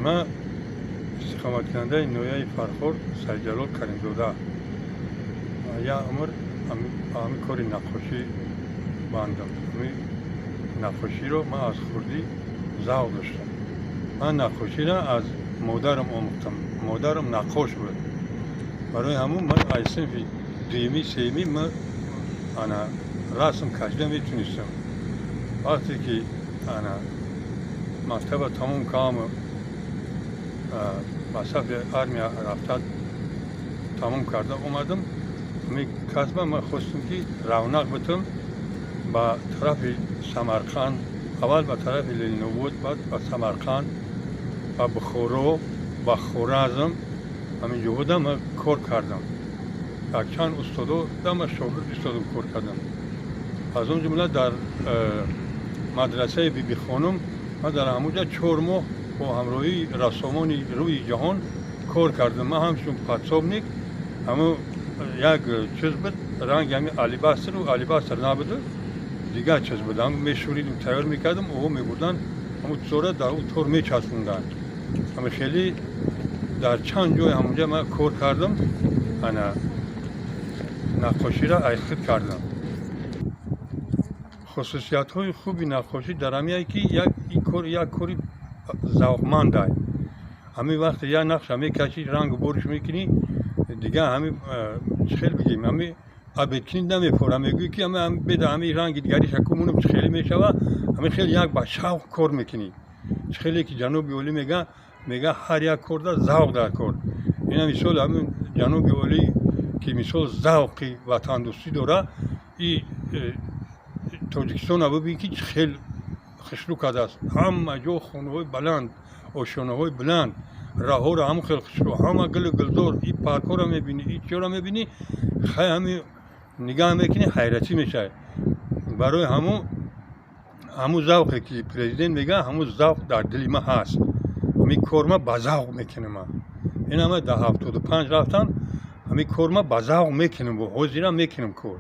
Ман истиқоматкунандаи ноҳияи Фархор, Сайдҷалол Каримзода. Як умр ҳамин кори наққошӣ бандам. Ҳамин наққоширо ман аз хурдӣ завқ доштам. Ман наққоширо аз модарам омӯхтам. Модарам наққош буд. Барои ҳамун ман аз синфи дуюми, сеюмӣ ман ана расм кашида метунистам. Вақте ки ана мактаба тамом кардам, ба сафи армия рафта тамом карда омадам, ҳамин касба ман хостам, ки равнақ битам. Ба тарафи Самарқанд, аввал ба тарафи Ленинобод, баъд ба Самарқанд, ба Бухоро, ба Хоразм, ҳамин ҷоҳода ман кор кардам. Якчанд устодо да ман шогирд истодам, кор кардам. Аз он ҷумла дар мадрасаи Бибихонум ман дар ҳамунҷа 4 моҳ бо ҳамроҳии рассомони рӯи ҷаҳон кор кардам. Ман ҳамчун подсобник. Ҳамун як чиз буд, ранги ҳамин алебастру алебастр набуду, дигар чиз буд. Ҳамн мешӯридим, тайёр мекардам, оҳо, мебурдан, ҳамун чизора дар ӯ тор мечаспонданд. Ҳами хеле дар чанд ҷой ҳамунҷа ман кор кардам, ана наққоширо айхид кардам. Хусусиятҳои хуби наққошӣ дар ҳамие, ки як кор, як кори завқмандай. Ҳамин вақте як нақша мекашӣ, рангу бориш мекунӣ, дигар ҳамин чӣ хел бигем, ҳамин обедкунӣ намефора, мегӯӣ, ки беда ҳамин ранги дигариша кумонам, чӣ хеле мешава. Ҳамин хел як ба шавқ кор мекунӣ. Чӣ хеле ки ҷаноби олӣ мега, ҳар як корда завқ дар кор. Ина мисол, ҳамин ҷаноби олӣ, ки мисол завқи ватандӯстӣ дора, и Тоҷикистона бибин, ки чӣ хел хушрӯ кардааст. Ҳама ҷо хонаҳои баланд, ошёнаҳои баланд, роҳҳоро ҳамон хел хушрӯ, ҳама гулу гулзор. И паркҳоро мебинӣ, и чиёро мебинӣ, хай, ҳамин нигаҳ мекунӣ, ҳайратӣ мешавӣ. Барои ҳамун завқе, ки президент мега, ҳамун завқ дар дили ман ҳаст. Ҳамин кор ма ба завқ мекунам. Ман ина ма дар 75 рафтам, ҳамин кор ма ба завқ мекунам, ҳозирам мекунам кор.